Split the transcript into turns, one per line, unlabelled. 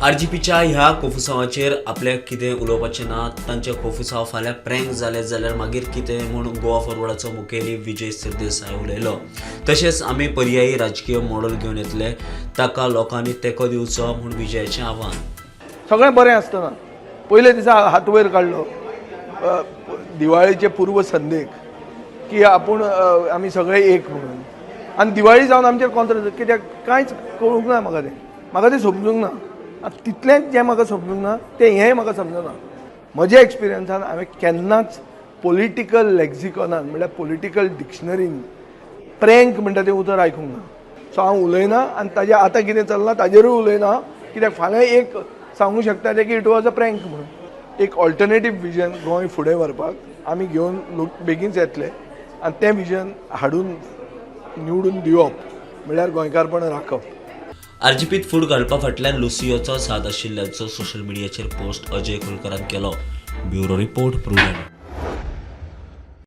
आरजीपीच्या ह्या कोफुसांवाचेर आपल्याक कितें उलोवपाचें ना. तांचें कोफुसांव फाल्यां प्रँक जालें जाल्यार मागीर कितें म्हूण गोवा फॉरवर्डाचो मुखेली विजय सरदेसाय उलयलो. तशेंच आमी पर्यायी राजकीय मॉडल घेवन येतले, ताका लोकांनी तेंको दिवचो म्हूण विजयाचें आव्हान.
सगळें बरें आसतना पयले दिसा हात वयर काडलो दिवाळेचे पूर्व संदेक की आपूण आमी सगळे एक म्हणून, आनी दिवाळी जावन आमचेर कॉन्त्र कित्याक कांयच कळूंक ना म्हाका तें. म्हाका तें समजूंक ना. आनी तितलेंच जें म्हाका समजूंक ना तें हेंय म्हाका समजना. म्हज्या एक्सपिरियन्सान हांवें केन्नाच पॉलिटिकल लेक्झिकॉनान, म्हणल्यार पॉलिटिकल डिक्शनरीन प्रँक म्हणटा तें उतर आयकूंक ना. सो हांव उलयना आनी ताजें आतां कितें चल्लां ताजेरूय उलयना, कित्याक फाल्यां एक सांगूंक शकता तें की it was a prank म्हणून. एक ऑल्टरनेटीव विजन गोंय फुडें व्हरपाक आमी घेवन लोक बेगीनच येतले आनी तें विजन हाडून निवडून दिवप म्हणल्यार गोंयकारपण राखप.
आरजीपीत फूट घालपा फाटल्यान लुसियोचो साथ आशिल्ल्याचो सोशल मिडियाचेर पोस्ट अजय खोलकरान केलो. Bureau report, Prudent.